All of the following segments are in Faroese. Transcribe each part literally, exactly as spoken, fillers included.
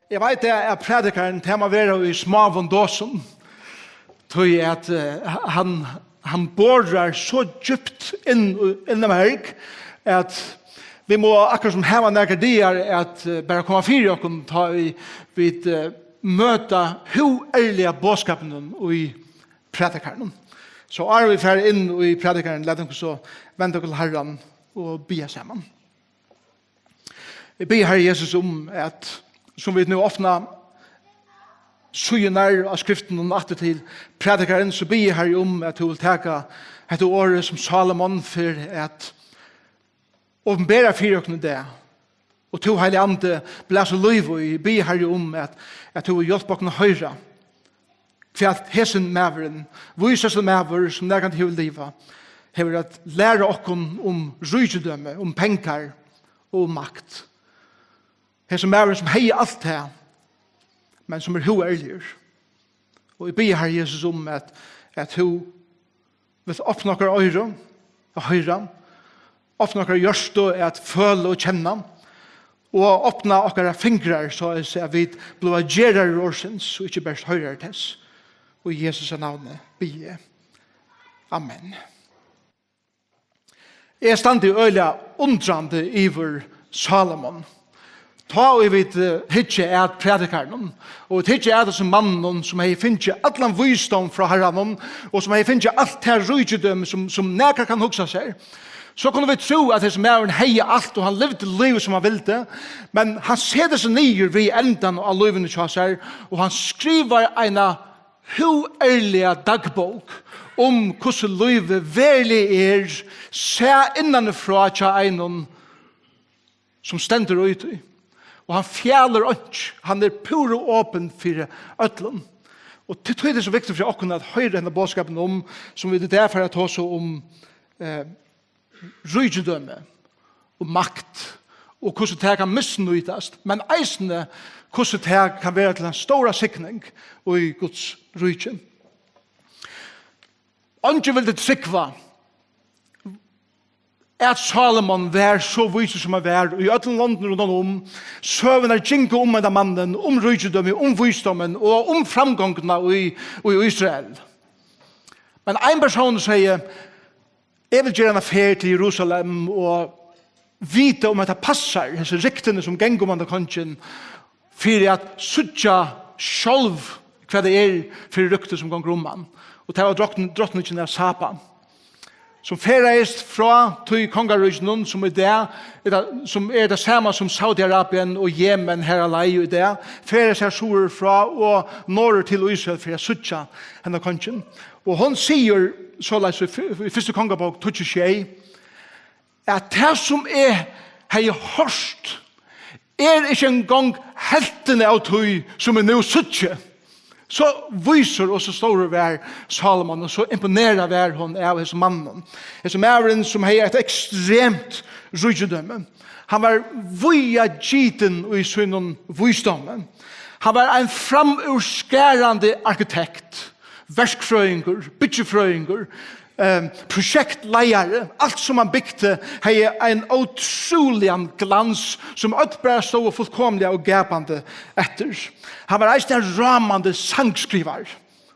Eg veit, at prædikarin, tað má vera í smáum dosum, tí at, eh, hann, hann borar so djúpt inn, inn á meg, at vit mugu akkurát sum hava nakrar dagar at, eh, bara koma fyri okkum, tá ið vit, eh, møta hugærliga boðskapinum í prædikaranum. So áðrenn vit fara inn í prædikaran, lat okkum so venda okkum til Harran og biðja saman. Eg biði, Harri Jesus, um at, sum vit nú opna síðurnar á Skriftunum aftur til prædikaran, so biði eg, Harri, um at tú vilt taka hetta orðið, sum Salomon fer at opinbera fyri okkum í dag, og tú, Heilagi Andi, blæsir lív í. Eg biði, Harri, um at, at tú vilt hjálpa okkum at hoyra, hvat hesin maðurin, vísasti maður, sum nakrantíð hevur livað, hevur at læra okkum um ríkidømi, um pengar og um makt. Hesin maðurin, sum hevði alt tað, men sum er hugærligur. Og eg biði, Harri Jesus, um at, at tú vilt opna okkara oyru at hoyra, opna okkara hjørtu at føla og kenna, og opna okkara fingrar, so at, at vit blíva gerarar orðsins og ikki bert hoyrarar tess. Og í Jesu navni biði eg. Amen. Eg standi øgiliga undrandi yvir Salomon. Tá ið vit, eh, hyggja at prædikaranum, og vit hyggja at hesum manninum, sum hevði fingið allan vísdóm frá Harranum, og sum hevði fingið alt tað ríkidømi, sum, sum nakar kann hugsa sær, so kunnu vit trúð, at hesin maðurin hevði alt, og hann livdi lívið, sum hann vildi, men hann setir seg niður við endan á lívinum hjá sær, og hann skrivar eina hugærliga dagbók um, hvussu lívið veruliga er, sæð innanfrá hjá einum, sum stendur í tí. Og hann fjalar einki, hann er púra opin fyri øllum. Og tí, tí er tað so viktigt fyri okkum at hoyra henda boðskapin um, sum vit í dag fara at tosa um, eh, ríkidømi og makt, og hvussu tað kann misnýtast, men eisini hvussu tað kann vera til ein stóra signing í Guds ríki. Eingin vildi trúgva, at Salomon var so vísur, sum hann var, í øllum londum rundan um. Søgurnar gingu um henda mannin, um ríkidømi, um vísdómin og um framgongdina í, í Ísrael. Men ein persónur segði: "Eg vil gera eina ferð til Jerusalem og vita, um hetta passar, hesi ryktini, sum ganga um handa kongin, fyri at síggja sjálv, hvat tað er fyri rykti, sum gongur um hann." Og tað var drotn-, drotningin av Saba, sum ferðaðist frá tí kongaríkinum, sum í dag er tað, sum er tað sama sum Saudi-Arabien og Jemen, har á leið í dag, ferðaðist har suður frá og norður til Ísrael fyri at síggja henda kongin. Og hon sigur soleiðis í fy-, í fyrstu Kongabók tíggju sjey, at tað, sum eg hevði hoyrt, er ikki eingong helvtin av tí, sum eg nú síggi. So vísur og so stórur var Salomon, og so imponerað var hon av hesum manninum. Hesin maðurin, sum hevði eitt ekstremt ríkidømi. Hann var víða gitin í sínum vísdómi. Hann var ein framúrskarandi arkitekt, verkfrøðingur, byggifrøðingur, ehm, prosjektleiðari. Alt sum hann bygdi, hevði ein ótrúligan glans, sum øll bara stóðu fullkomiliga og gapandi eftir. Hann var eisini ein rámandi sangskrivari,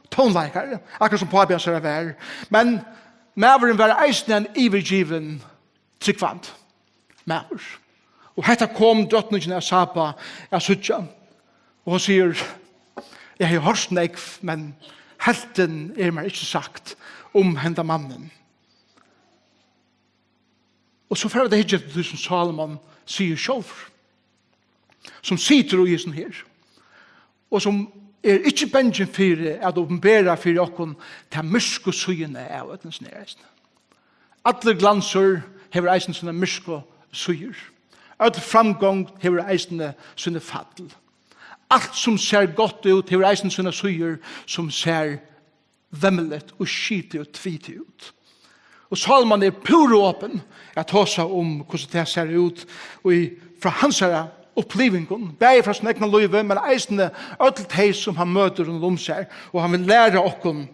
tónleikari, akkurát sum pápi hansara var. Men maðurin var eisini ein yvirgivin, trúgvandi maður. Og hetta kom drotningin av Saba at síggja. Og hon sigur: "Eg hevði hoyrt nógv, men helvtin er mær ikki sagt um henda mannin." Og so fara vit at hyggja eftir tí, sum Salomon sigur sjálvur, sum situr í hesum her, og sum er ikki bangin fyri at opinbera fyri okkum ta myrku síðuna av øllum, sum er eisini. Allur glansur hevur eisini sínar myrku síður. Øll framgongd hevur eisini síni fall. Alt sum sær gott út hevur eisini sínar síður, sum sær vemmiligt og skitið og tvitið út. Og Salomon er púra opin at tosa um, hvussu tað sær út í, frá hansara upplivingum, bæði frá sínum egna lívi, men eisini øll tey, sum hann møtir rundan um sær, og hann vil læra okkum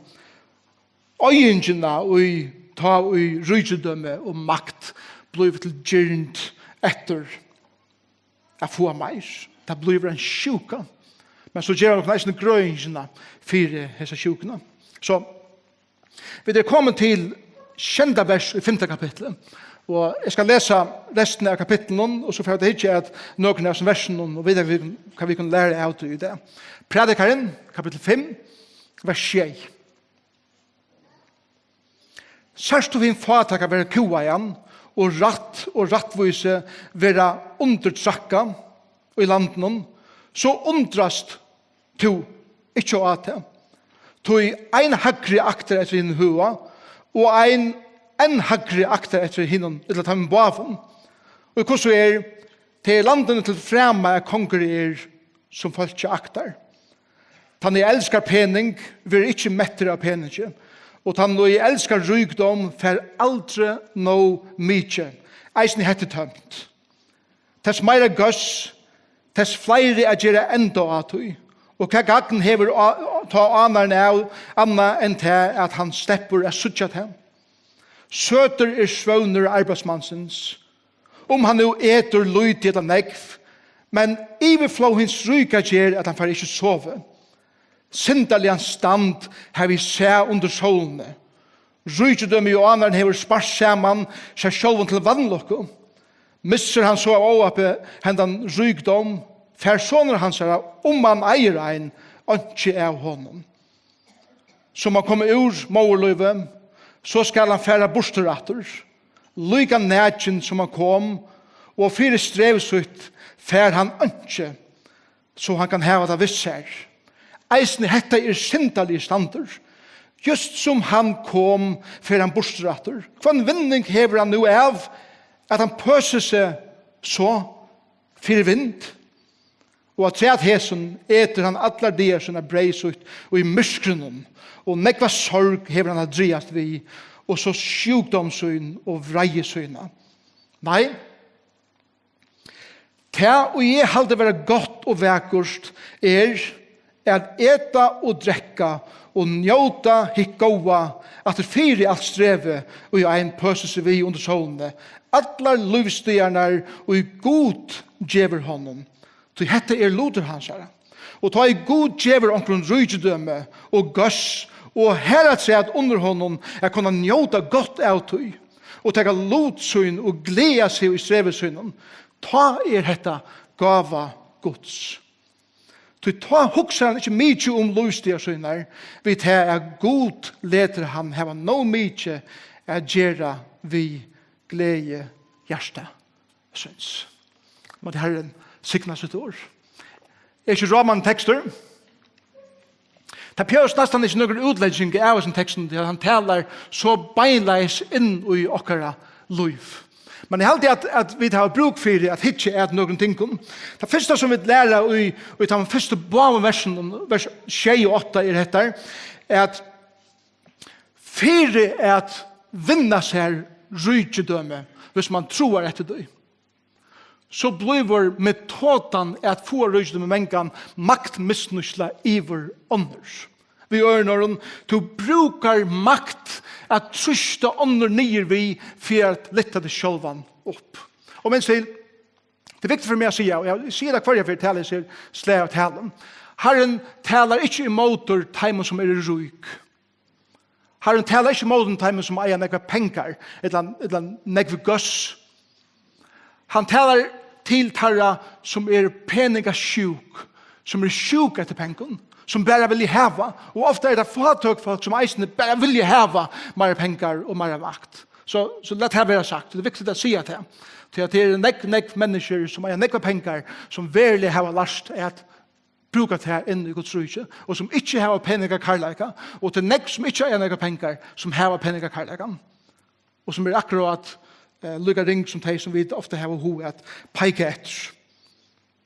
oyðingina í, tá ið ríkidømi og makt blívur til girnd eftir at fáa meir. Tað blívur ein sjúka. Men so ger hann okkum eisini grøðingina fyri hesa sjúkuna. So, vit eru komin til sjeynda vers í fimta kapitli. Og eg skal lesa restina av kapitlinum, og so fara vit at hyggja at nøkrum av hesum versunum, og vita, hvat vit, hvat vit kunnu læra av tí í dag. Prædikarin, kapittul fimm, vers sjey. Sært tú hin fátæka verða kúgaðan, og rætt og rættvísi verða undirtraðkað í landinum, so undrast tú ikki á tað. Tí ein hægri aktar eftir hinum høga, og ein enn hægri aktar eftir hinum, ella teimum báðum. Og hvussu er, tað er landinum til frama, at kongur er, sum fólkið aktar. Tann ið elskar pening, verður ikki mettur av peningi, og tann ið elskar ríkdóm, fær aldri nóg mikið. Eisini hetta er tømt. Tess meira góðs, tess fleiri at gera enda á tí. Og hvat gagn hevur á-, tá ánarin av, annað enn tað, at hann sleppur at síggja tað? Søtur er svøvnur arbeiðsmannsins, um hann nú etur lítið ella nógv, men yvirflóð hins ríka ger, at hann fær ikki sovið. Syndarligan stand havi eg sæð undir sólini. Ríkidømi og ánarin hevur spart saman seg sjálvum til vanlukku. Missir hann so av óhappi hendan ríkdóm, fær sonur hansara, um hann eigur ein, einki av honum. Sum hann kom úr móðurlívi, so skal hann fara burtur aftur, líka nakin sum hann kom, og fyri strev sítt fær hann einki, so hann kann hava tað við sær. Eisini hetta er syndarligur standur. Júst sum hann kom, fer hann burtur aftur. Hvønn vinning hevur hann nú av, at hann pøsir seg so fyri vind? Og afturat hesum etur hann allar dagar sínar breyð sítt í myrkrinum, og nógva sorg hevur hann at dragast við, og so sjúkdóm sín og vreiði sína. Nei, tað, ið eg haldi vera gott og vakurt, er at eta og drekka og njóta hitt góða, aftur fyri alt strevið, ið ein pøsir seg við undir sólini, allar lívsdagarnar, ið Gud gevur honum. Tí hetta er lutur hansara. Og tá ið Gud gevur onkrum ríkidømi og góðs, og harafturat unnir honum at kunna njóta gott av tí, og taka lut sín og gleða seg í strevi sínum, tá er hetta gáva Guds. Tí tá hugsar hann ikki mikið um lívsdagar sínar, við tað at Gud letur hann hava nóg mikið at gera við gleði hjarta síns. Mátti Harrin signa sítt orð. Er ikki rámandi tekstur? Tað bjóðast næstan ikki nøkur útlegging av hesum tekstum, tí at hann talar so beinleiðis inn í okkara lív. Men eg haldi, at, at vit hava brúk fyri at hyggja at nøkrum tingum. Tað fyrsta, sum vit læra í, í teimum fyrstu báðum versunum, vers sjey og átta, er hetta, at fyri at vinna sær ríkidømi, viss mann tráar eftir tí, so blívur metodan at fáa ríkidømi mangan maktmisnýtsla yvir onnur. Við øðrum orðum, tú brúkar makt at trýsta onnur niður við fyri at lyfta teg sjálvan upp. Og minst til, tað er viktigt fyri meg at siga, og eg sigi tað hvørja ferð eg tali hesi slag av talum, Harrin talar ikki ímóti teimum, sum eru rík. Harrin talar ikki ímóti teimum, sum eiga nógvar pengar, ella, ella nógv góðs. Hann talar til teirra, sum eru peningasjúk, sum eru sjúk eftir pengum, sum bara vilja hava. Og ofta er tað fátøk fólk, sum eisini bara vilja hava meira pengar og meira makt. So, so lat tað vera sagt. Tað er viktigt at siga tað. Tí at tað eru nógv, nógv menniskjur, sum eiga nógvar pengar, sum veruliga hava lært at brúka tað inn í Guds ríki, og sum ikki hava peningakarleika, og tað eru nógv, sum ikki eiga nógvar pengar, sum hava peningakarleikan, og sum eru akkurát, eh, líka ring sum tey, sum vit ofta hava hug at peika eftir.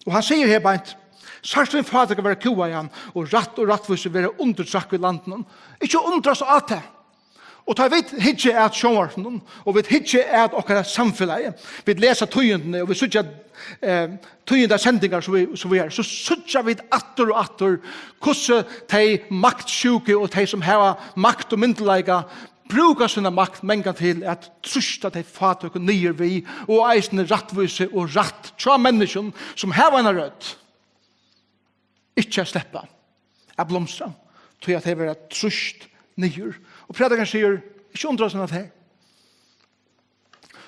Og hann sigur her beint: Sært tú hin fátæka verða kúgaðan, og rætt og rættvísi verða undirtraðkað í landinum. Ikki undrast á tað. Og tá vit hyggja at sjónvarpinum, og vit hyggja at okkara samfelagi, vit lesa tíðindini, og vit síggja, eh, tíðindasendingar, so vit, so vit eru, so síggja vit aftur og aftur, hvussu tey maktsjúku og tey, sum hava makt og myndugleika, brúka sína makt mangan til at trýsta tey fátøku niður við, og eisini rættvísi og rætt hjá menniskjum, sum hava eina rødd. ikki at sleppa at blomstra, tí at tey verða trýst niður. Og prædikarin sigur: Ikki undra seg at tað.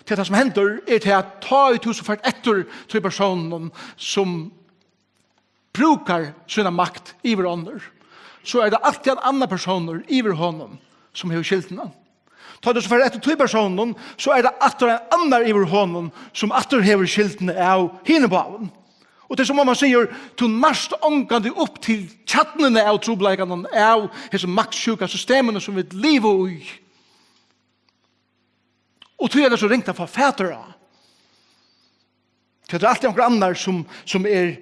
Tí at tað, sum hendir, er tað, at tá ið tú so fert eftir tí persóninum, sum brúkar sína makt yvir onnur, so er tað altíð ein annar persónur yvir honum, sum hevur skyldina. Tá tú so fert eftir tí persóninum, so er tað aftur ein annar yvir honum, sum aftur hevur skyldina av hinum báðum. Og tað er sum um hann sigur: Tú nært ongantíð upp til kjarnuna av trupulleikanum, av hesum maktsjúka systeminum, sum vit liva í. Og tí er tað so ringt at fáa fatur á. Tí tað er altíð onkur annar, sum, sum er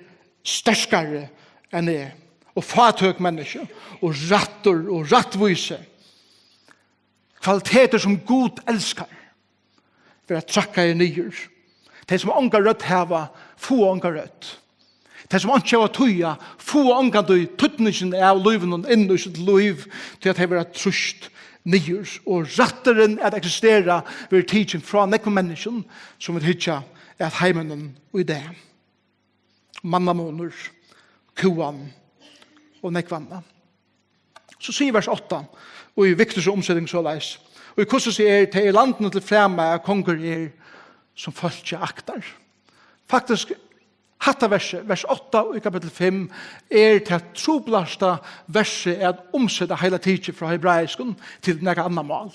sterkari enn eg, og fátøk menniskju, og rættur og rættvísi. Kvalitetir, sum Gud elskar, verða trakkaðir niður. Tey, sum onga rødd hava, fáa onga rødd. Tey, sum einki hava at týða, fáa ongantíð týdningin av lívinum inn í sítt lív, tí at tey verða trýst niður. Og rætturin at eksistera verður tikin frá nógvum menniskjum, sum vit hyggja at heiminum í dag. Mannamunur, kúgan og nógv annað. So sigur vers átta, og í Victorsa umseting soleiðis: Og í hvussu so er, tað er landinum til frama, at kongur er, sum fólkið aktar. Faktiskt, hatta versið, vers átta í kapittul fimm, er tað truplasta versið at umseta heila tikið frá hebraiskum til nakað annað mál.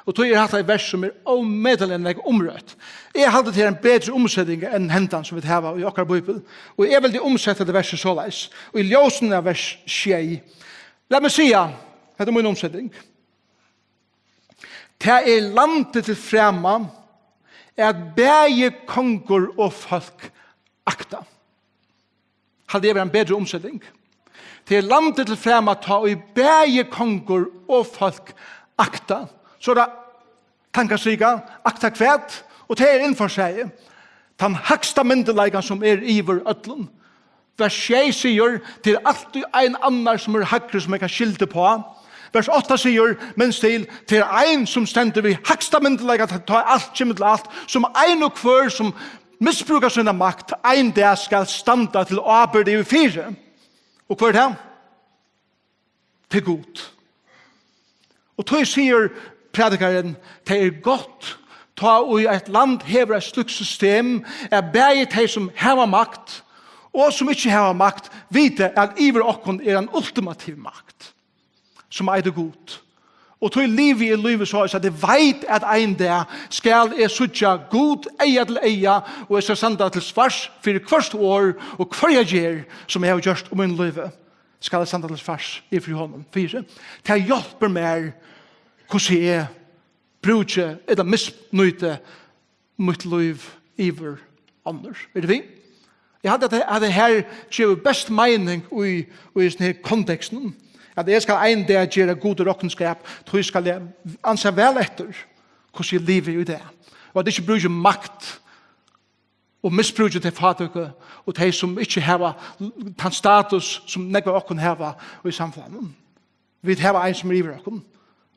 Og tí er hatta eitt vers, sum er ómetaliga nógv umrøtt. Eg haldi, tað er ein betri umseting enn hendan, sum vit hava í okkara bíbel. Og eg vildi umseta hetta versið soleiðis, í ljósinum av vers sjey. Lat meg siga, hetta er mín umseting: Tað er landið til frama, at bæði kongur og fólk akta. Haldi eg vera ein betri umseting. Tað er landið til frama, tá ið bæði kongur og fólk akta. So er tað tankastika, akta hvat? Og tað er innforsaga. Tann hægsta myndugleikan, sum er yvir øllum. Vers sjey sigur: Tað er altíð ein annar, sum er hægri, sum eg kann skylda uppá. Vers átta sigur, minst til: Tað er ein, sum stendur við hægsta myndugleika, tá, tá alt kemur til alt, sum ein og hvør, sum misbrúkar sína makt, ein dag skal standa til ábyrgd yvirfyri. Og hvør er tað? Til Gud. Og tí sigur prædikarin: Tað er gott, tá ið eitt land hevur eitt slíkt system, at bæði tey, sum hava makt, og sum ikki hava makt, vita, at yvir okkum er ein ultimativ makt, sum eitur Gud. Og tí livi eg lívið soleiðis, at eg veit, at ein dag skal eg síggja Gud eyga til eyga, og eg skal standa til svars fyri hvørt orð og hvørja gerð, sum eg havi gjørt í mínum lívi, skal eg standa til svars yvir fyri honum fyri. Tað hjálpir mær, hvussu eg brúki ella misnýti mítt lív yvir onnur. Eru tit við? Eg haldi, at, at tað her gevur best meining í, í hesum her kontekstinum, at eg skal ein dag gera Gud roknskap, tí skal eg ansa væl eftir, hvussu eg livi í dag, og at eg ikki brúki makt og misbrúki tey fátøku og tey, sum ikki hava tann status, sum nógv av okkum hava í samfelagnum. Vit hava ein, sum er yvir okkum,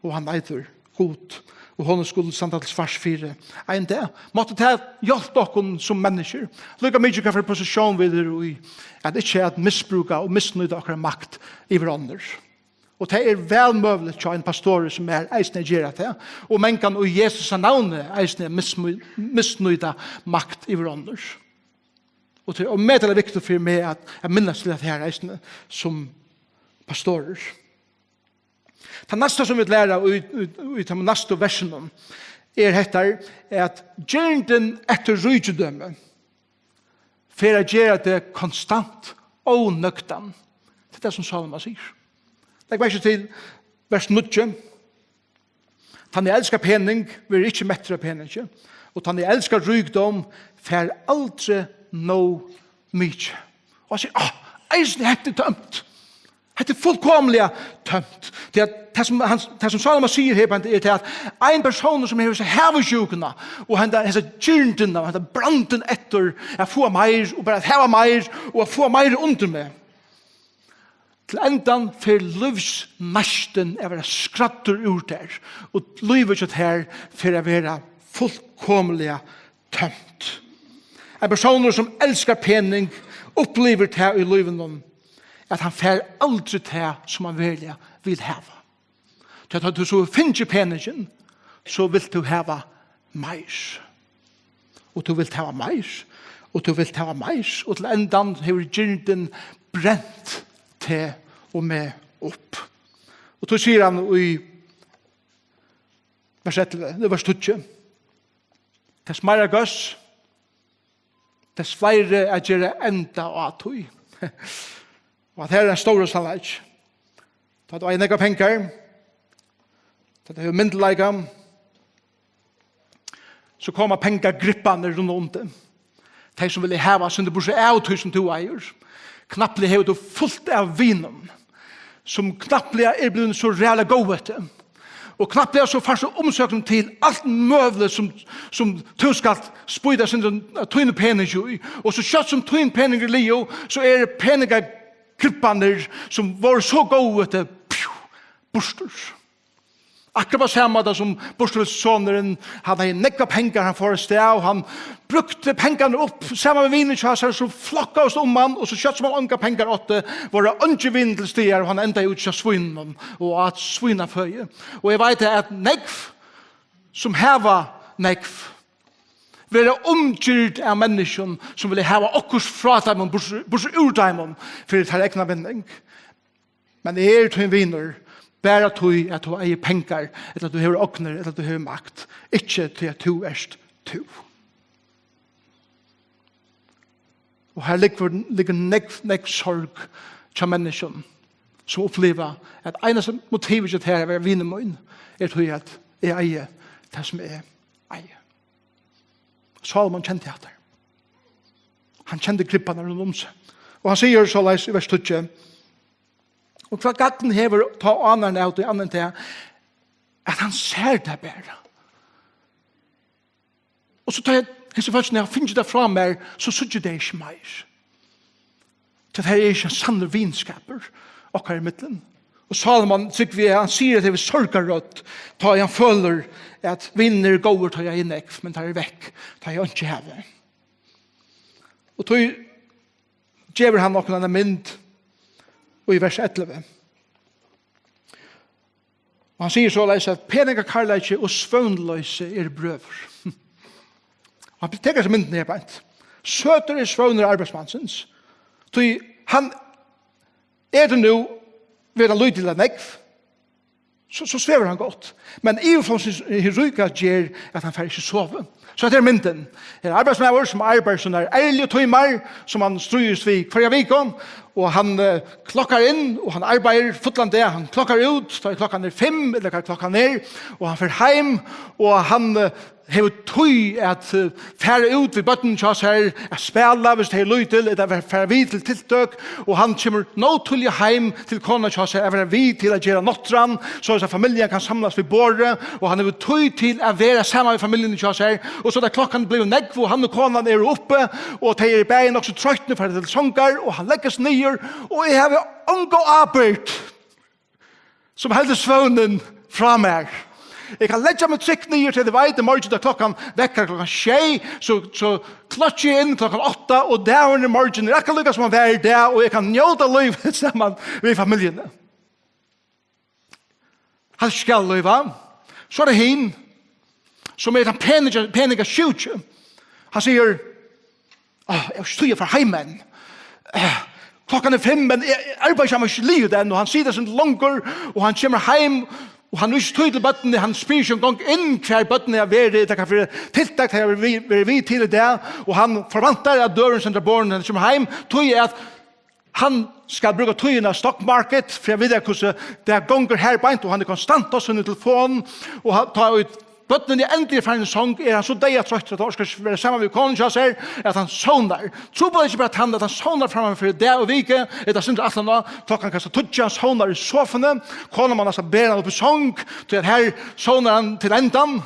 og hann eitur Gud, og honum skulu standa til svars fyri ein dag. Mátti tað hjálpa okkum sum menniskjur, líka mikið hvat fyri positión vit eru í, at ikki at misbrúka og misnýta okkara makt yvir onnur. Og tað er væl møguligt hjá ein pastori sum mær eisini at gera tað, og mangan í Jesu navni eisini at mismý-, misnýta makt yvir onnur. Og tað er ómetaliga viktigt fyri meg at, at minnast til at her eisini sum pastorur. Tað næsta, sum vit læra í, í, í teimum næstu versunum, er hetta, at girndin eftir ríkidømi fer at gera teg konstant ónøgdan. Tað er tað, sum Sálomon sigur. Legg merki til vers níggju. Tann ið elskar pening, verður ikki mettur av peningi, og tann ið elskar ríkdóm, fær aldri nóg mikið. Og hann sigur: Á, eisini hetta er tómt. Hetta er fullkomiliga tómt. Tí at tað, sum hann, tað, sum Sálomon sigur her, er tað, at ein persónur, sum hevur hesa havisjúkuna, og henda, hesa girndina, og henda brandin eftir at fáa meir, og bara at hava meir, og at fáa meir undir meg, til endan fer lívsneistin at verða skræddur úr tær, og lívið hjá tær fer at verða fullkomiliga tómt. Ein persónur, sum elskar pening, upplivir tað í lívinum, at hann fær aldri tað, sum hann veruliga vil hava. Tí at tá tú so fingið peningin, so vilt tú hava meir. Og tú vilt hava meir, og tú vilt hava meir, og til endan hevur girndin brent teg og meg upp. Og tú sigur hann í vers ellivu, í vers tíggju: Tess meira góðs, tess fleiri at gera enda á tí. Og at her er ein stórur sannleiki. Tá tú eigur nógvar pengar, tá tú hevur myndugleika, so koma pengagripparnir rundan um teg. Tey sum vilja hava, sum tú burtur av tí sum tú eigur. Knappliga hevur tú fult av vinum, sum knappliga eru blivin so ræðuliga góð við teg. Og knappliga so fært tú umsóknir til alt møguligt sum, sum tú skalt spýta sindur av tínum peningi í. Og so skjótt sum tín peningur er liðugur, so eru peningagripparnir sum vóru so góð við teg, pjú, burtur. Akkurát á sama máta sum burturvilsti sonurin, hann hevði nógvar pengar, hann fór avstað, og hann brúkti pengarnar upp, saman við vinum hjá sær, sum flokkaðust um hann, og so skjótt sum hann ongar pengar átti, vóru eingir vinir til staðar, og hann endaði úti hjá svínunum og át svínaføði. Og eg veit at nógv sum hava nógv, verða umgyrd av menniskjum sum vilja hava okkurt frá teimum, burtur, burtur úr teimum, fyri teirra egna vinning. Men eg eri tín vinur, bara tí at tú eigur pengar, ella tú hevur ognir, ella tú hevur makt, ikki tí at tú ert tú. Og her liggur, liggur nógv, nógv sorg hjá menniskjum, sum uppliva, at einasta motivið hjá tær at vera vinur mín, er tí, at eg eigi tað, sum eg eigi. Sálomon kendi hatta. Hann kendi gripparnar rundan um seg. Og hann sigur soleiðis í vers tíggju: Og hvat gagn hevur tá ánarin av tí, annað enn tað, at hann sær tað bara? Og so tá eg, hesi fólkini hava fingið tað frá mær, so síggi eg tey ikki meir. Tí tað er ikki ein sannur vinskapur okkara ímillum. Og Sálomon, trúgvi eg, hann sigur hetta við sorgarrødd, tá ið hann følir, at vinirnir eru góðir, tá ið eg eigi nógv, men teir eru vekk, tá ið eg einki havi. Og tí gevur hann okkum eina mynd í vers ellivu. Og hann sigur soleiðis, at peningakærleiki og svøvnloysi eru brøður. Og hann tekur hesa myndina her beint. Søtur er svøvnur arbeiðsmannsins. Tí hann etur nú, verður hann lítil ella nógv, so, so svevur hann gott. Men yvirflóðsins hin ríka ger, at hann fær ikki sovið. So hetta er myndin. Her er arbeiðsmaður, sum arbeiðir sínar ærligu tímar, sum hann stríðist við hvørja viku, og hann, eh, klokkar inn, og hann arbeiðir fullan dag, hann klokkar út, tá ið klokkan er fimm, ella hvat klokkan er, og hann fer heim, og hann, eh, hevur tíð at, eh, fara út við børnunum hjá sær, at spæla, hvis tey eru lítil, ella fara, fara við til tiltøk, og hann kemur nóg tíðliga heim til konuna hjá sær at vera við til at gera nátturðan, soleiðis at familjan kann samlast við borðið, og hann hevur tíð til at vera saman við familjuni hjá sær, og so tá klokkan blívur nógv, og hann og konan eru uppi, og tey eru bæði nokk so troytt nú, fara til songar, og hann leggur seg niður, og eg havi onga ábyrgd sum heldur svøvnin frá mær. Eg kann leggja meg trygt niður, tí eg veit, í morgin, tá klokkan vekkar klokkan sjey, so, so klokki eg inn klokkan átta, og dagurin í morgin er akkurát líka, sum hann var í dag, og eg kann njóta lívið saman við familjuni. Hann skal liva. So er tað hin, sum er tann peninga-, peningasjúki. Hann sigur, «Áh, eg havi ikki tíð at fara heim enn. Eh, klokkan er fimm, men eg, eg arbeiði ikki, eg eri ikki liðugur enn.» Og hann situr so longur, og hann kemur heim, og hann hevur ikki tíð til børnini, hann spyr ikki eingong inn, hvar børnini hava verið, ella hvat fyri tiltak tey hava verið við, verið við til í dag, og hann forvæntar, at døgurðin stendur á borðinum, tá hann kemur heim, tí at hann skal brúka tíðina á stock market, fyri at vita, hvussu tað gongur har beint, og hann er konstant á síni telefon, og hann, tá ið børnini endiliga eru farin í song, er hann so deyðatroyttur, at hann orkar ikki vera saman við konuni hjá sær, at hann sovnar. Trupulleikin er bara tann, at hann sovnar framman fyri dag og viku, ella stendur aftan á, klokkan kanska tíggju, hann sovnar í sofuni, konan má næstan bera hann upp í song, tí at har sovnar hann til endan,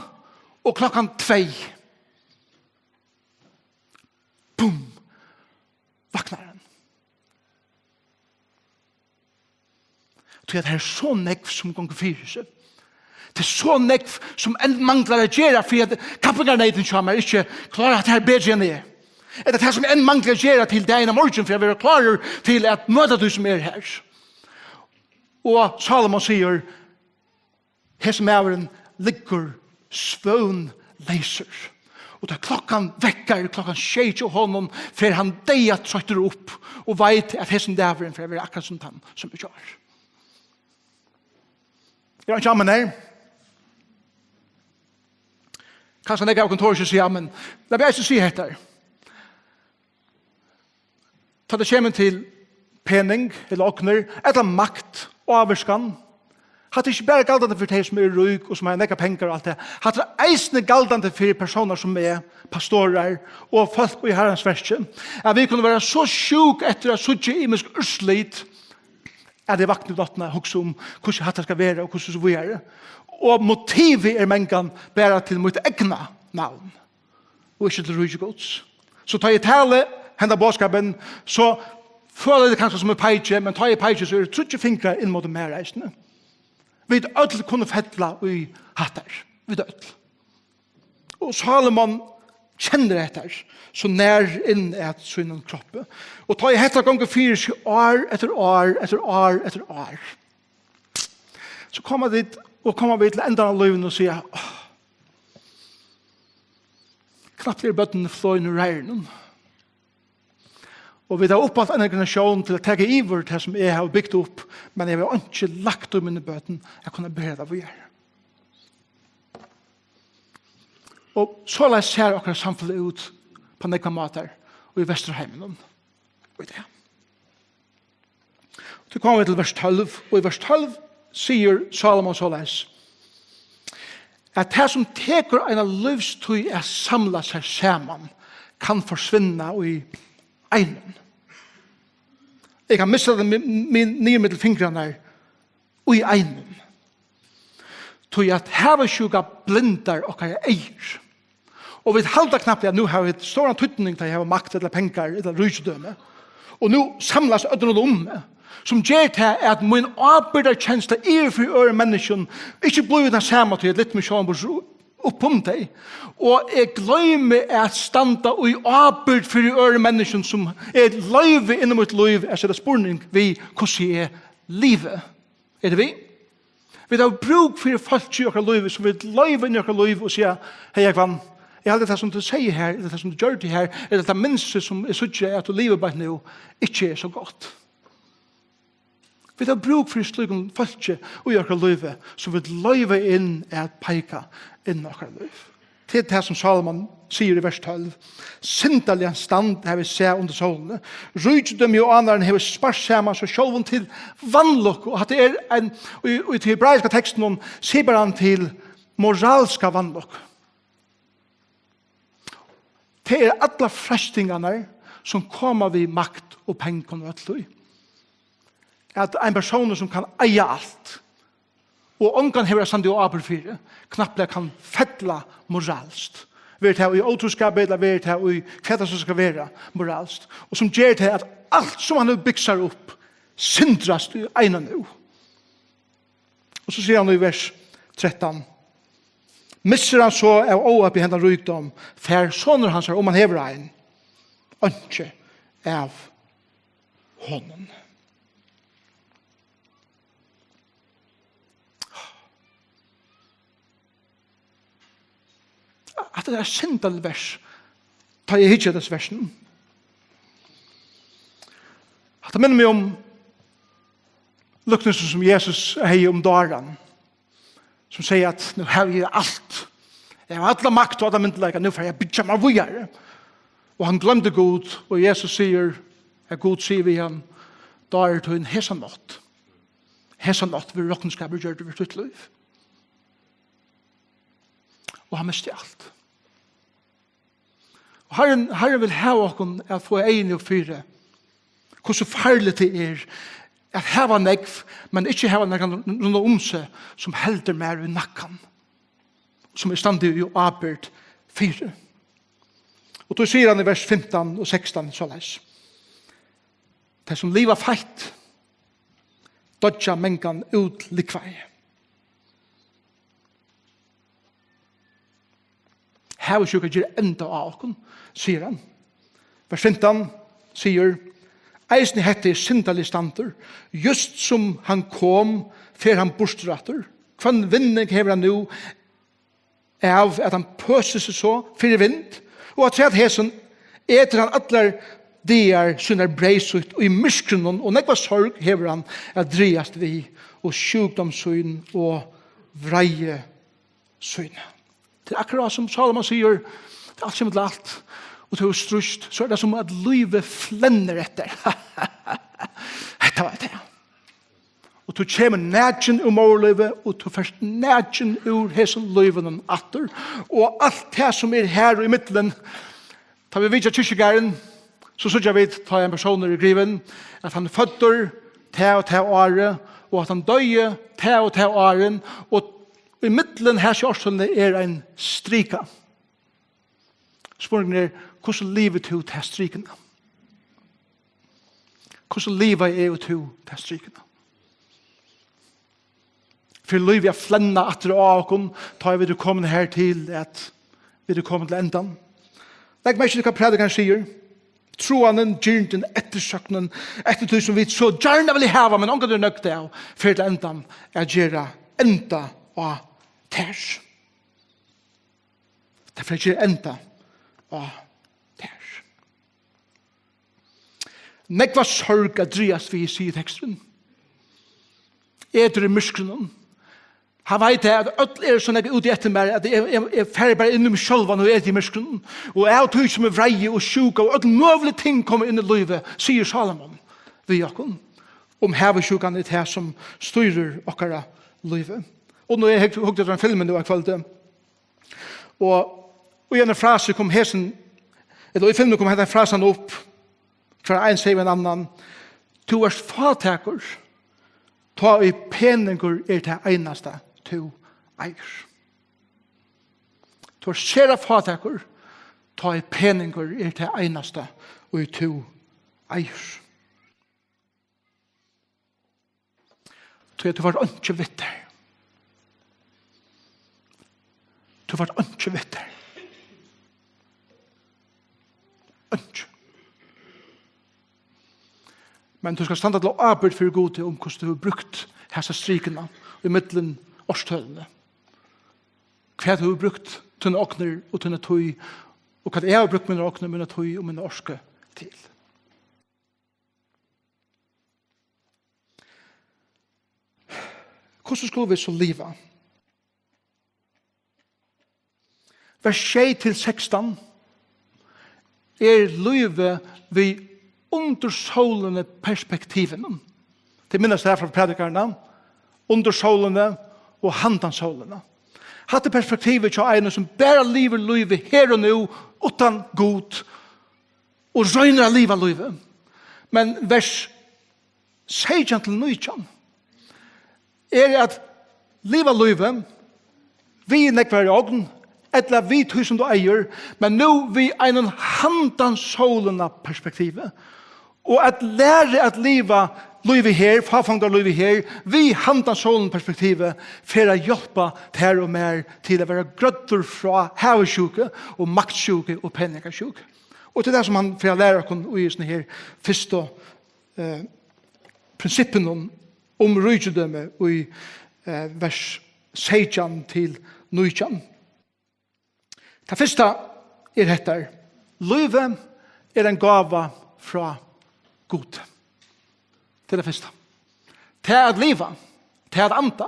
og klokkan tvey, bum, vaknar hann. Tí at her er so nógv, sum gongur fyri seg. Tað er so nógv, sum enn manglar at gera, fyri at kappingarneytin hjá mær ikki klárar hatta her betri enn eg. Ella tað, sum eg enn mangli at gera til dagin á morgin fyri at vera klárur til at møta tí, sum er her. Og Salomon sigur: "Hesin maðurin liggur svøvnleysur." Og tá klokkan vekkar klokkan sjey hjá honum, fer hann deyðatroyttur upp og veit, at hesin dagurin fer at vera akkurát sum tann, sum er gjár. Er hann ikki amen her? Kanska nógv av okkum tora ikki at siga amen. Lat meg eisini siga hetta. Tá tað kemur til pening, ella ognir, ella makt, ávirkan, hatta er ikki bara galdandi fyri tey, sum eru rík og sum hava nógvar pengar og alt tað. Hatta er eisini galdandi fyri persónar sum meg, pastorar og fólk í Harrans verki, at vit kunnu vera so sjúk eftir at síggja ymisk úrslit, at eg vakni um náttina og hugsi um, hvussu hatta skal vera og hvussu so víðari. Og motivið er mangan bara til mítt egna navn og ikki til ríki Guds. So tá eg tali henda boðskapin, so føla tit kanska sum eg peiki, men tá eg peiki, so eru tríggir fingrar inn móti mær eisini. Vit øll kunnu fella í hattar. Vit øll. Og Salomon kennir hetta her, so nær inn at sínum kroppi. Og tá ið hetta gongur fyri seg ár eftir ár eftir ár eftir ár, so koma vit, og koma vit til endan av lívinum og siga: "Áh, knappliga eru børnini flogin úr reiðrinum." Og vit hava uppalt eina generatión til at taka yvir tað, sum eg havi bygt upp, men eg havi einki lagt í míni børn at kunna bera tað víðari. Og soleiðis sær okkara samfelag út á nógvar mátar í Vesturheiminum í dag. Tí koma vit til vers tólv, og í vers tólv sigur Salomon soleiðis, at tað, sum tekur eina lívstíð at samla sær saman, kann forsvinna í einum. Eg kann missa tað mi-, mi-, niður millum fingrarnar í einum. Tí at havisjúka blindar okkara eygu. Og vit halda knappliga, at nú hava vit stóran týdning, tá ið hava makt ella pengar ella ríkidømi. Og nú samlast øll rundt um meg, sum ger tað, at mín ábyrgdarkensla yvir fyri øðrum menniskjum ikki blívur tann sama, tí eg lyfti meg sjálvan burtur upp um tey. Og eg gloymi at standa í ábyrgd fyri øðrum menniskjum, sum eg loyvi inn í mítt lív at seta spurning við, hvussu eg livi. Eru tit við? Vit hava brúk fyri fólki í okkara lívi, sum vit loyva inn í okkara lív og siga: "Hey, Jógvan, eg haldi, tað, sum tú segði her, ella tað, sum tú gjørdi her, ella tað mynstrið, sum eg síggi, at tú livir beint nú, ikki er so gott." Vit hava brúk fyri slíkum fólki í okkara lívi, sum vit loyva inn at peika inn í okkara lív. Tað er tað, sum Salomon sigur í vers tólv: "Syndarligan stand havi eg sæð undir sólini. Ríkidømi og ánægjan hevur spart saman seg sjálvum til vanlukku." Og hatta er ein, í, í tí hebraiska tekstinum sipar hann til moralska vanlukku. Tað er allar freistingarnar, sum koma við makt og pengum og øllum. At ein persónur, sum kann eiga alt, og ongan hevur at standa í ábyrgd fyri, knappliga kann fella moralskt. Verður tað í ótrúskapi, ella verður tað í, hvat tað so skal vera, moralskt. Og sum ger tað, at alt, sum hann hevur bygt sær upp, sindrast í einum nú. Og so sigur hann í vers trettan: "Missir hann so av óhappi hendan ríkdóm, fær sonur hansara, um hann hevur ein, einki av honum." Hatta er eitt syndarligt vers, tá eg hyggi at hesum versinum. Hatta minnir meg um líkningin, sum Jesus hevði um dáran, sum segði, at: "Nú havi eg alt. Eg havi alla makt og allan myndugleika. Nú fari eg at byggja mær víðari." Og hann gloymdi Gud, og Jesus sigur, at Gud sigur við hann: "Dári tín, hesa nátt, hesa nátt verður roknskapur gjørdur við títt lív." Og hann misti alt. Og Harrin, Harrin vil hava okkum at fáa eyguni upp fyri, hvussu farligt tað er at hava nógv, men ikki hava nakran rundan um seg, sum heldur mær í nakkan, sum eg standi í ábyrgd fyri. Og tó sigur hann í vers fimtan og sekstan soleiðis: "Tey, sum liva feitt, doyggja mangan útlúgvaði." Havisjúka ger enda á okkum, sigur hann. Vers fimtan sigur: "Eisini hetta er syndarligur standur. Júst sum hann kom, fer hann burtur aftur. Hvønn vinning hevur hann nú av, at hann pøsir seg so fyri vind? Og afturat hesum etur hann allar dagar sínar breyð sítt í myrkrinum, og nógva sorg hevur hann at dragast við, og sjúkdóm sín og vreiði sína." Tað er akkurát sum Sálomon sigur: "Tá alt kemur til alt, og tú hevur strítt, so er tað sum at lívið flennir eftir." Hetta var tað. Og tú kemur nakin úr móðurlívi, og tú fert nakin úr hesum lívinum aftur. Og alt tað sum er her og ímillum, tá vit vitja kirkjugarðin, so síggja vit, tá ein persónur er grivin, at hann er føddur tað og tað árið, og at hann doyði tað og tað árin, og ímillum hesi ártølini er ein strika. Spurningurin er: hvussu livir tú ta strikuna? Hvussu livaði eg og tú ta strikuna? Fer lívið at flenna aftur á okkum, tá vit eru komin her til, at vit eru komin til endan? Legg merki til, hvat prædikarin sigur. Trúanin, girndin, eftirsóknin, eftir tí sum vit so gjarna vilja hava, men ongantíð eru nøgd av, fer til endan at gera enda á tær. Tað fer at gera enda á tær. Nógva sorg at dragast við, sigur teksturin. Etur í myrkrinum. Hann veit tað, at øll eru so nógv úti eftir mær, at eg, eg, eg fari bara inn í meg sjálvan og eti í myrkrinum. Og av tí sum er vreiði og sjúka og øll møgulig ting koma inn í lívið, sigur Sálomon við okkum, um havisjúkan er tað, sum stýrir okkara lívi. Og nú eg hugdi eftir ein filmi nú á kvøldi, og í eini frasu kom hesin, ella í filminum kom henda frasan upp, hvar ein segði við ein annan: "Tú ert fátækur, tá ið peningur er tað einasta, tú eigur." Tú ert sera fátækur, tá ið peningur er tað einasta, ið tú eigur. Tí at tú fært einki við tær. Tú fært einki við tær. Einki. Men tú skal standa til ábyrgd fyri Gudi um hvussu tú hevur brúkt hasa strikuna í millum árstølini. Hvat tú hevur brúkt tínar ognir og tína tíð, og hvat eg havi brúkt mínar ognir, mína tíð og mína orku til. Hvussu skulu vit so liva? Vers sjey til sekstan er lívið við undir sólini perspektivinum. Tit minnast tað frá prædikarunum, undir sólini og handan sólina. Hatta er perspektivið hjá einum sum bara livir lívið her og nú, uttan Gud, og roynir at liva lívið. Men vers seytjan til nítjan er at liva lívið við nógvari ogn, ella við tí sum tú eigur, men nú við einum handan sólina perspektivi. Og at læra at liva lívið her, fáfangarlívið her, við handan sólina perspektivi, fer at hjálpa tær og mær til at vera grøddur frá havisjúku og maktsjúku og peningasjúku. Og til tað sum hann fer at læra okkum í hesum her fyrstu, eh, prinsippinum um ríkidømi í, eh, vers seytjan til nítjan. Tað fyrsta er hetta: Lívið er ein gáva frá Gud. Tað er tað fyrsta. Tað at liva, tað at anda,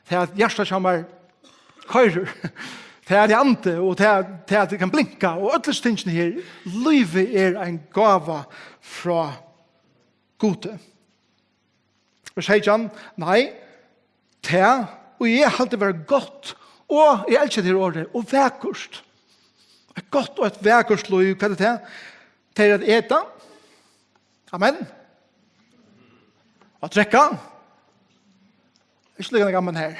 tað at hjartað hjá mær koyrir, tað at eg andi og tað, tað at eg kann blinka og øll hesi tingini her. Lívið er ein gáva frá Gudi. Vers seytjan: Nei, tað, og eg haldi vera gott, og eg elski tað her orðið, og vakurt. Eitt gott og eitt vakurt lív, hvat er tað? Tað er at eta. Amen. Og at drekka. Ikki líka nógv amen her.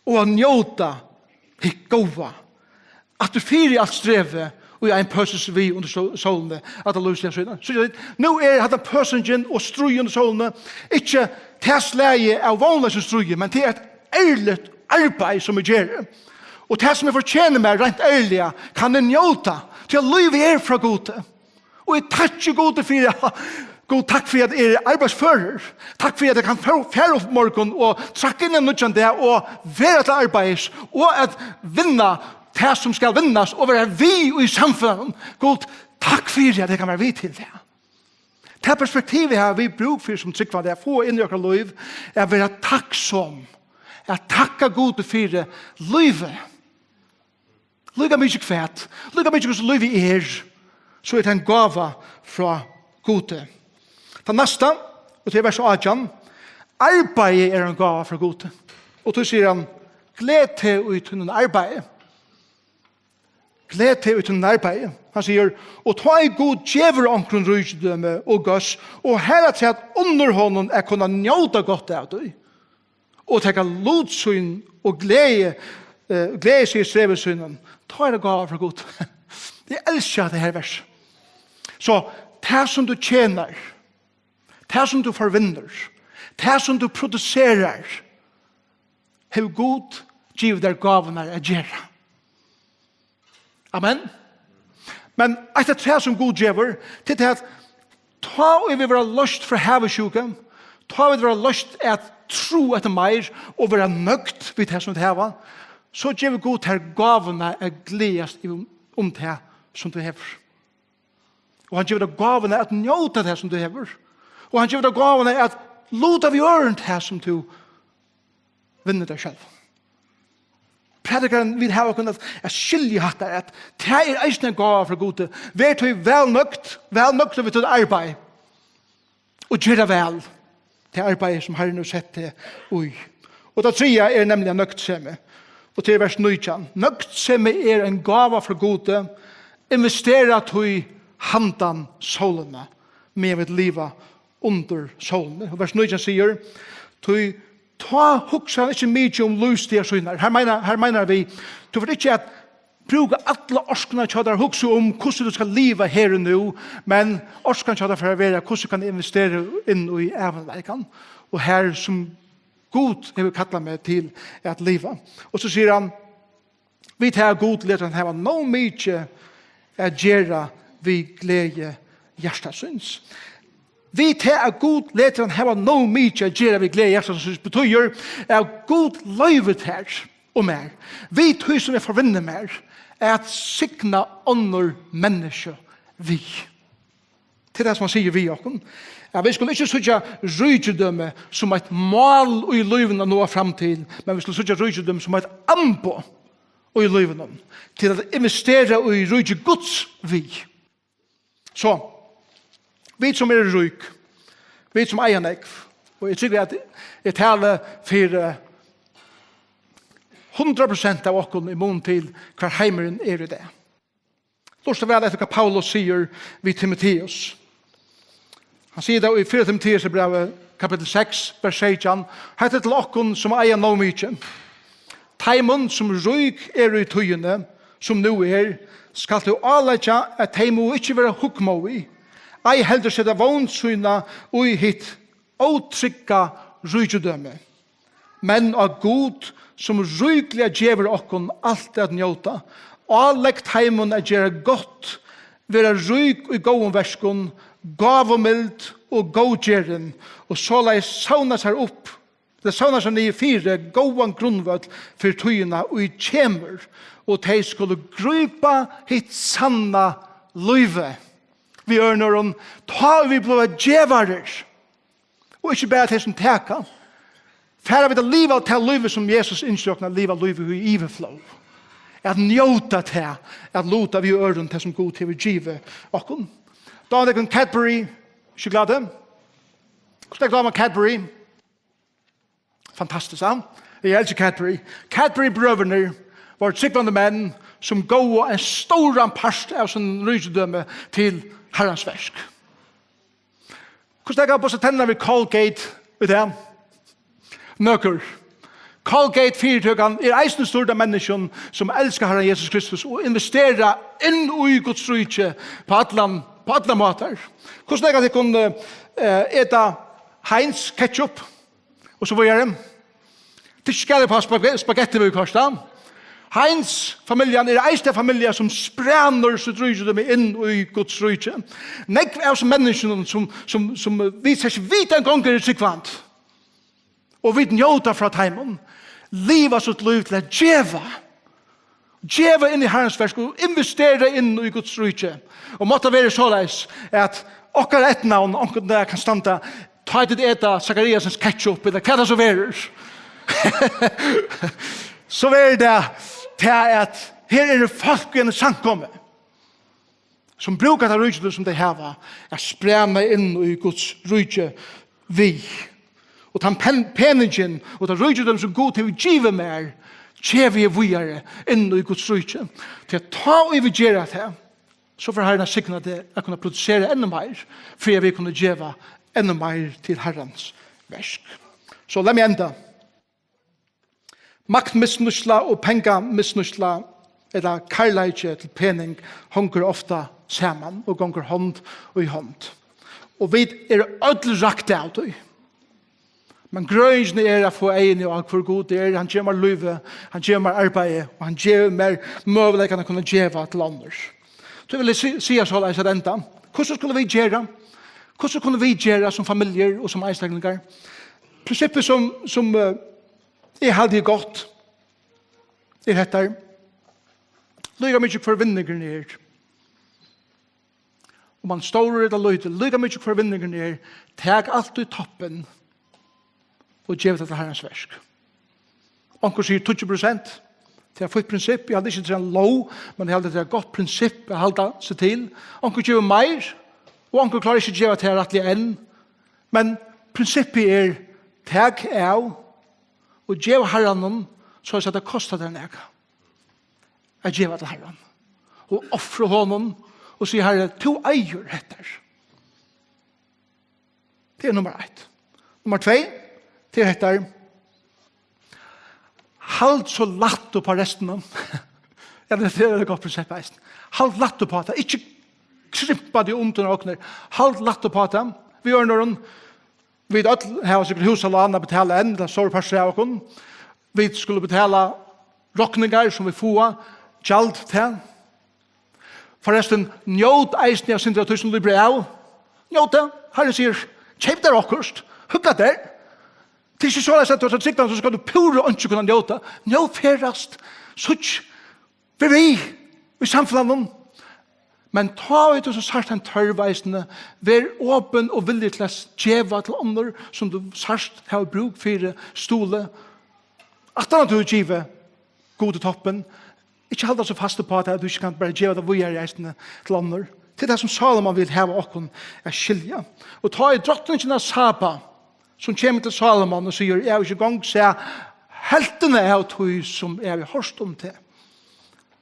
Og at njóta hitt góða. Aftur fyri alt strevið, og ein pøsir seg við undir só-, sólini, at tað lýsir síðan. So, nú er hatta pøsingin og stríð undir sólini, ikki tað slagið av vónleysum stríði, men tað er eitt ærligt arbeiði, sum eg geri. Og tað, sum eg fortjeni mær reint ærliga, kann eg njóta, tí at lívið er frá Gudi. Og eg takki Gudi fyri, Gud, takk fyri, at eg eri arbeiðsførur. Takk fyri, at eg kann fara, fara upp morgun og trakka inn ein nýggjan dag og vera til arbeiðis og at vinna tað, sum skal vinnast, og vera við í samfelagnum. Gud, takk fyri, at eg kann vera við til tað. Tað perspektivið hava vit brúk fyri sum trúgvandi, at fáa inn í okkara lív, at vera takksom, at takka Gudi fyri lívið. Líka mikið hvat, líka mikið hvussu lívið er, so er tað ein gáva frá Gudi. Tað næsta, og til vers átjan, arbeiði er ein gáva frá Gudi. Og tí sigur hann, gleð teg í tínum arbeiði. Gleð teg í tínum arbeiði. Hann sigur, og tá ið Gud gevur onkrum ríkidømi og góðs, og harafturat unnir honum at kunna njóta gott av tí, og taka lut sín og gleði, eh, gleði seg í strevi sínum, tá er tað gáva frá Gud. Eg elski hetta her vers. So, tað sum tú tjenar, tað sum tú forvinnur, tað sum tú produserar, hevur Gud givið tær gávurnar at gera. Amen. Men eitt av tað sum Gud gevur, til tað at tá ið vit verða loyst frá havisjúku, tá vit verða loyst at trúgva eftir meir og vera nøgd við tað sum vit hava, so gevur Gud tær gávuna at gleðast um, um tað sum tú hevur. Og hann gevur tær gávuna at njóta tað sum tú hevur. Og hann gevur tær gávuna at luta við øðrum tað sum tú vinnur tær sjálv. Prædikarin vil hava okkum at, at skilja hatta, at tað er eisini ein gáva frá Gudi. Ver tí væl nøgd, væl nøgd við títt arbeiði. Og ger tað væl, tað arbeiði sum Harrin hevur sett teg í. Og tað triðja er nemliga nøgdsemi. Og til vers nítjan. Nøgdsemi er ein gáva frá Gudi. Investera tí handan sólina, meðan vit liva undir sólini. Og vers nítjan sigur, tí tá hugsar hann ikki mikið um lívsdagar sínar. Her meinar, her meinar við, tú fert ikki at brúka alla orkuna hjá tær at hugsa um hvussu tú skal liva her og nú, men orkan hjá tær fer at vera, hvussu kann eg investera inn í ævinleikan? Og har sum Gud hevur kallað meg til at liva. Og so sigur hann, við tað at Gud letur hann hava nóg mikið at gera við gleði hjarta síns. Við tað at Gud letur hann hava nóg mikið at gera við gleði hjarta síns, betýðir, at Gud loyvir tær og mær, við tí sum eg forvinni mær, at signa onnur menniskju við. Til tað sum hann sigur við okkum, at vit skulu ikki síggja ríkidømi sum eitt mál í lívinum at náa fram til, men vit skulu síggja ríkidømi sum eitt amboð í lívinum, til at investera í ríki Guds við. So, vit sum eru rík, vit sum eiga nógv, og eg trúgvi, at eg tali fyri hundrað prosent av okkum í mun til, hvar heimurin er í dag. Lurta væl eftir, hvat Paulus sigur við Timoteus. Hann sigur tað í fyrra Timoteusarbrævi, kapittul seks, vers seytjan. Hetta er til okkum, sum eiga nóg mikið. Teimum, sum rík eru í tíðini, sum nú er, skalt tú áleggja, at tey mugu ikki vera hugmóðig, ei heldur seta vón sína í hitt ótrygga ríkidømi, men á Gud, sum ríkliga gevur okkum alt at njóta. Álegg teimum at gera gott, vera rík í góðum verkum, gávumild og góðgerðum, og soleiðis savna sær upp, ella savna sær niður fyri góðan grundvøll fyri tíðina, ið kemur, og tey skulu grípa hitt sanna lívið. Við øðrum orðum, tá ið vit blíva gevarar, og ikki bara tey sum taka, fara vit at liva tað lívið sum Jesus ynskir okkum at liva, lívið í yvirflóð. At njóta tað, at luta við øðrum tað sum Gud hevur givið okkum. Dámar tykkum Cadbury sjokulátu? Hvussu nógv dámar Cadbury? Fantastiskt, ja? Eg elski Cadbury. Cadbury-brøðurnir vóru trúgvandi menn, sum góvu ein stóran part av sínum ríkidømi til Harrans verk. Hvussu nógv hava burstað tenn við Colgate í dag? Nøkur. Colgate-fyritøkan er eisini stýrd av menniskjum, sum elska Harran Jesus Kristus og investera inn í Guds ríki på allan, på allar mátar. Hvussu nógv av tykkum, eh, eta Heinz ketchup og so víðari? Tað skal eg fáa spag-, spagetti við koyrt, ja? Heinz-familjan er eisini ein familja, sum sprænar sítt ríkidømi inn í Guds ríki. Nógv av hesum menniskjunum, sum, sum, sum vit ikki vita eingong eru trúgvandi, og vit njóta frá teimum, liva sítt lív til at geva. Geva inn í Harrans verk og investera inn í Guds ríki. Og mátti vera soleiðis, at okkara eftirnavn onkuntíð kann standa, tá tit eta Zachariasens ketchup, ella hvat tað so verður. So verður tað, tað at her eru fólk í eini samkomu, sum brúka tað ríkidømi, sum tey hava, at spræna inn í Guds ríki við. Og tann pen-, peningin og tað ríkidømi, sum Gud hevur givið mær, gevi eg víðari inn í Guds ríki. Tí at tá ið vit gera tað, so fer Harrin at signa teg at kunna produsera enn meir, fyri at vit kunnu geva enn meir til Harrans verk. So lat meg enda. Maktmisnýtsla og pengamisnýtsla, ella kærleiki til pening, hongur ofta saman og gongur hond í hond. Og vit eru øll rakt av tí. Men grøðingin er at fáa eyguni á, hvør Gud er. Hann gevur mær lívið, hann gevur mær arbeiði, og hann gevur mær møguleikan at kunna geva til onnur. Tí vil eg si-, siga soleiðis at enda. Hvussu skulu vit gera? Hvussu kunnu vit gera sum familjur og sum einstaklingar? Prinsippið sum, sum, eh, eg haldi er gott, er hetta. Líka mikið hvør vinningurin er. Um hann er stórur ella lítil, líka mikið hvør vinningurin er, tak altíð toppin og gev tað til Harrans verk. Onkur sigur tíggju prosent. Tað er eitt fínt prinsipp. Eg haldi ikki, tað er ein lóg, men eg haldi, tað er eitt gott prinsipp at halda seg til. Onkur gevur meir, og onkur klárar ikki at geva tað rættiliga enn. Men prinsippið er, tak av og gev Harranum, soleiðis at tað kostar tær nakað at geva til Harran. Og ofra honum og siga, Harri, tú eigur hetta. Tað er nummar eitt. Nummar tvey, tað er hetta. Hald so lætt upp á restina. Ja, tað er eitt gott prinsipp eisini. Hald lætt upp á tað. Ikki krympa teg undir ognir. Hald lætt upp á tað. Við øðrum orðum, vit øll hava sikkurt húsalán at betala enn, tað er stórur partur av okkum. Vit skulu betala rokningar sum vit fáa, gjald tað. Forrestin, njót eisini av sindur av tí sum blívur av. Njót tað. Harrin sigur, keyp tær okkurt, hugna tær. Tað er ikki soleiðis, at tú ert so trygdan, so skalt tú púra einki kunna njóta. Njót, ferðast, síggj, ver við í samfelagnum. Men tá ið tú so sært ein tørv eisini, ver opin og villig til at geva til onnur, sum tú sært hava brúk fyri, stuðli. Aftan at tú hevur givið Gud í toppin, ikki halda so fast upp á tað, at tú ikki kanst bara geva tað víðari eisini til onnur. Tað er tað, sum Salomon vil hava okkum at skilja. Og tá er drotningin av Saba, sum kemur til Salomon og sigur, eg havi ikki eingong sæð helvtina av tí, sum eg havi hoyrt um teg.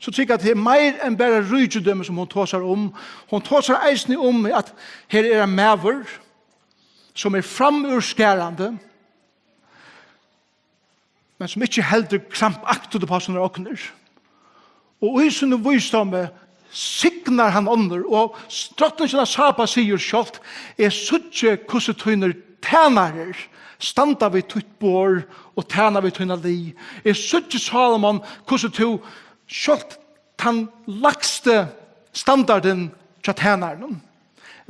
So trúgvi eg, at tað er meir enn bara ríkidømi, sum hon tosar um. Hon tosar eisini um, at her er ein maður, sum er framúrskarandi, men sum ikki heldur krampaktigt upp á sínar ognir. Og í sínum vísdómi signar hann onnur, og s-, drotningin av Saba sigur sjálvt, eg síggi, hvussu tínir tænarar standa við títt borð og tæna við tína lið. Eg síggi, Salomon, hvussu tú sjálvt tann lægsti standardin hjá tænaranum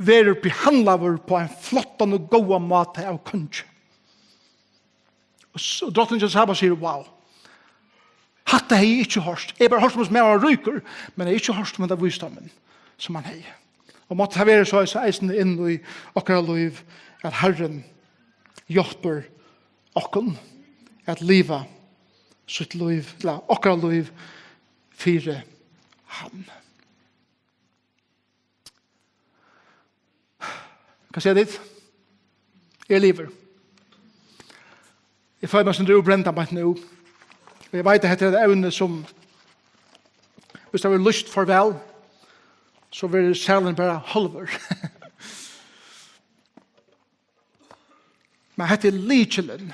verður behandlaður á ein flottan og góðan máta av kongi. Og s-, og drotningin Saba sigur, wow, hatta hevði eg ikki hoyrt. Eg hevði bara hoyrt um, at maðurin var ríkur, men eg hevði ikki hoyrt um henda vísdómin, sum hann hevði. Og mátti tað vera so, so eisini inn í okkara lív, at Harrin hjálpir okkum at liva sítt lív, ella okkara lív, fyri hann. Hvat siga tit? Eg livi. Eg føli meg sum útbrendan beint nú. Og eg veit, at hetta er eitt evni, sum, viss tað verður lýst for væl, so verður salurin bara hálvur. Men hetta er lykilin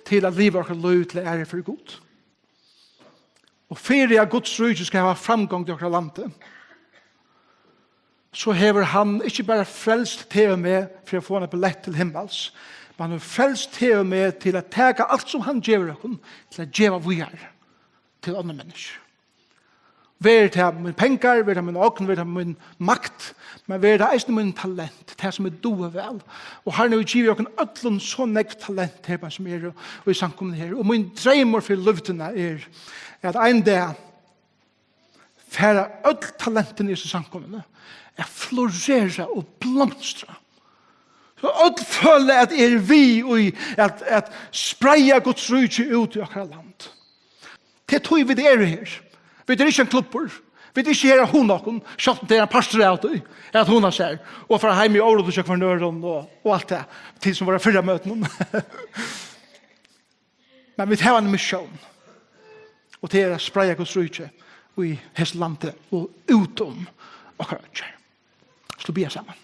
til at liva okkara lív til æru fyri Gud. Og fyri at Guds ríki skal hava framgongd í okkara landi, so hevur hann ikki bara frelst teg og meg fyri at fáa eina billett til himmals, men hann hevur frelst teg og meg til at taka alt, sum hann gevur okkum, til at geva víðari. til onnur menniskju. Verið tað mín pengar, verið tað mín ogn, verið tað mín makt, men verið tað eisini mín talent, tað sum eg dugi væl. Og Harrin hevur givið okkum øllum so nógv talent her, bara sum eru í samkomuni her. Og mín dreymur fyri løtuna er, at ein dag fara øll talentini í hesi samkomuni at florera og blomstra. So øll føla, at eg eri við í at, at spreiða Guds ríki út í okkara land. Tað er tí, vit eru her. Vit eru ikki ein klubbur. Vit eru ikki her at hugna okkum, sjálvt um tað er ein partur av tí, at hugna sær og fara heim í óruddi hjá hvørjum øðrum og, og alt tað, til sum var á fyrra møtinum. Men vit hava ein missión, og tað er at spreiða Guds ríki í hesum landi og út um okkara oyggjar. Skulu biðja saman.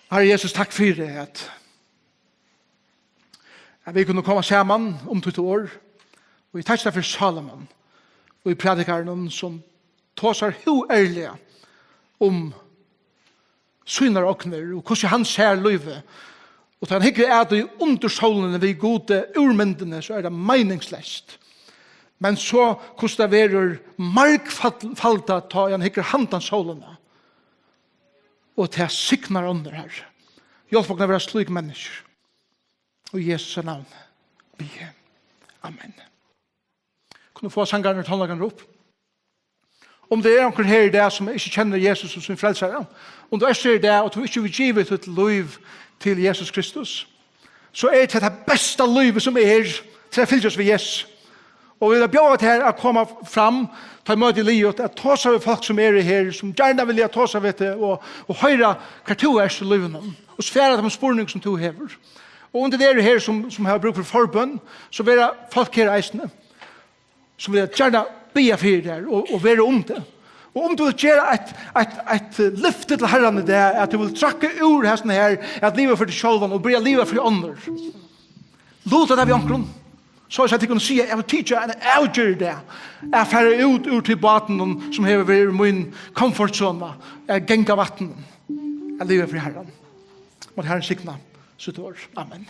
Harri Jesus, takk fyri at, at vit kunnu koma saman um títt orð, og eg takki tær fyri Salomo og í prædikaranum, sum tosar húærliga um sínar ognir og hvussu hann sær lívið. Og tá hann hyggur at í undir sólini við Gudi úr myndini, so er tað meiningsleyst. Men so hvussu tað verður margfaldað, tá hann hyggur handan sólina. Og tað signar onnur, Harri. Hjálp okkum at vera slík menniskju. Í Jesu navni biði eg. Amen. Kunnu fáa sangararnar og tónleikararnar upp? Um tað er onkur her í dag, sum ikki kennir Jesus sum sín frelsara, um tú ert her í dag og tú ikki hevur givið títt lív til Jesus Kristus, so er tað tað besta lívið sum er, til at fylgjast við Jesus. Og vit vilja bjóða tær at koma fram, tá møtið er liðugt, at tosa við fólk sum eru her, sum gjarna vilja tosa við teg og, og hoyra, hvar tú ert í lívinum, og svara teimum spurningum sum tú hevur. Og um tað eru her sum, sum hava brúk fyri forbøn, so verða fólk her eisini, sum vilja gjarna biðja fyri tær og, og vera um tað. Og um tú vilt gera eitt, eitt, eitt lyfti til Harran í dag, at tú vilt trakka úr hesum her, at liva fyri teg sjálvan og byrja at liva fyri onnur, luta tað við onkrum, soleiðis at tit kunnu siga: "Eg vil taka eina avgerð í dag, at fara út úr tí bátinum, sum hevur verið mín komfortzona, at ganga vatninum, at liva fyri Harran." Má Harrin signa sítt orð. Amen.